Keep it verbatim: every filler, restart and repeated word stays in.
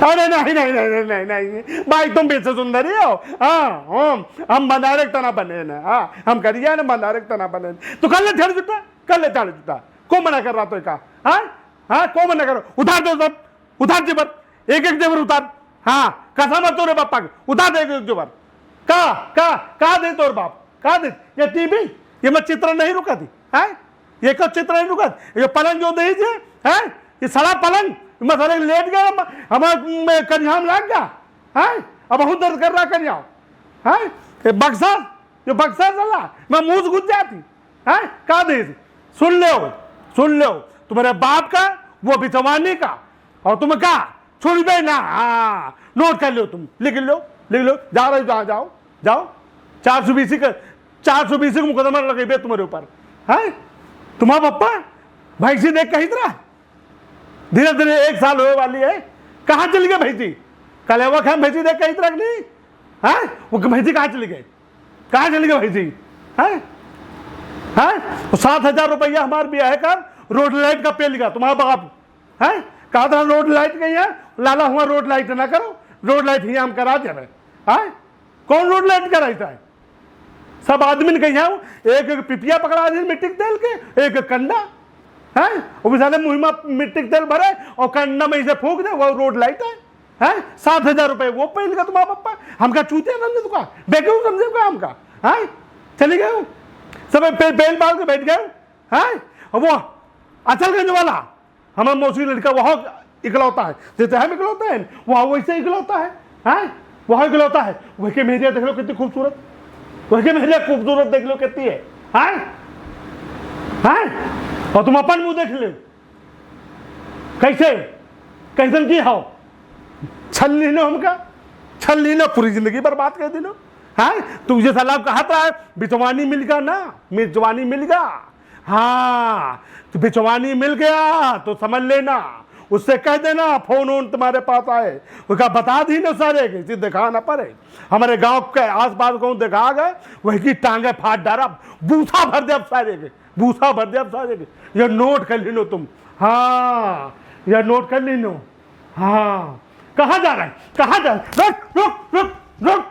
अरे नहीं, नहीं, नहीं, नहीं, नहीं, नहीं। भाई, तुम भी से सुंदरी हो। हाँ, हम, हम भंडारे के तना बने न। हाँ, हम करिया न भंडारे के तना बने न। तो कर ले झाड़ू जूता, कर ले झाड़ू जूता। कौन मना कर रहा तो का? हाँ? हाँ, कौन मना कर? उतार दो सब, उतार जेवर, एक एक जेवर उतार। हाँ, कसम है तोरे बापा के, उतार दे एक एक जेवर। का, का, का दे तोर बाप? का दे? ये टीवी, ये मैं चित्र नहीं रुका थी, हैं? ये का चित्र नहीं रुका? ये पलंग जो दे जे, हैं? ये सड़ा पलंग, मैं सारे लेट गया, हम, हमार, मैं करियाम लाग गया, हैं? अब बहुत दर्द कर रहा करियाम, हैं? ये बक्सा, ये बक्सा चला, मैं मुंह से घुस जाती, हैं? का दे? सुन लो, सुन लो, तुम्हारे बाप का, वो बिचवानी का, और तुम का छोड़ दे ना। हाँ, नोट कर लो तुम, लिख लो, लिख लो, जा रहे हो, जाओ, जाओ, जाओ। चार सौ बीसी का, चार सौ बीसी का मुकदमा लगेबे तुम्हारे ऊपर। हैं? तुम्हारा पप्पा भैंसी देख कहीं तरह धीरे धीरे एक साल होए वाली है, कहाँ चली गई भैंसी? कलेवा खान भैंसी देख कहीं तरह नहीं? हैं? वो भैंसी कहाँ चली गई? कहाँ चली गई भैंसी? हैं? हैं? वो सात हजार रुपया हमार बियाह का रोड लाइट का पे लिखा तुम्हारा बाप, हैं? कहा था रोड लाइट गई है, लाला हुआ रोड लाइट ना करो, रोड लाइट ही हम करा देवे। हैं? कौन रोड लाइट कराई था? सब आदमी ने कही है, एक एक पिपिया पकड़ा दी मिट्टी के तेल के, एक एक कंडा, हैं? वो भी साले मुहिमा मिट्टी के तेल भरे और कंडा में इसे फूंक दे, वो रोड लाइट है, हैं? सात हजार रुपये वो पे लिखा तुम्हारा पप्पा, हमका चूतिया समझे तुका, बेवकूफ समझे का हमका, हैं? चली गए हो, सब पे-, पेल बाल के बैठ गए हो, हैं? और वो अचलगंज वाला हमारा मौसी लड़का वहाँ इकलौता है, जैसे हम इकलौते हैं, वहाँ वैसे इकलौता है, हैं? वहाँ इकलौता है, वही के मेहरिया देख लो कितनी खूबसूरत, वही के मेहरिया खूबसूरत देख लो कितनी है, हैं? हैं? और तुम अपन मुंह देख लो, कैसे, कैसन की हो? छल लीनो हमका, छल लीनो, पूरी जिंदगी बर्बाद कर दिनो। हाँ, तू ये साला कहा था, बिचवानी मिल गया ना, बिचवानी मिल गया। हाँ, तो बिचवानी मिल गया तो समझ लेना, उससे कह देना फोन वोन तुम्हारे पास आए, उसका बता दी ना सारे के, इसे दिखा ना पड़े। हमारे गांव के आसपास को दिखा गए, वही की टांगे फाड़ डारा, बूसा भर दे अब सारे के, बूसा भर दे अब सारे के। ये नोट कर लीनो तुम, हाँ, ये नोट कर लीनो। हाँ, कहाँ जा रहा है, कहाँ जा रहा है? रुक, रुक, रुक, रुक,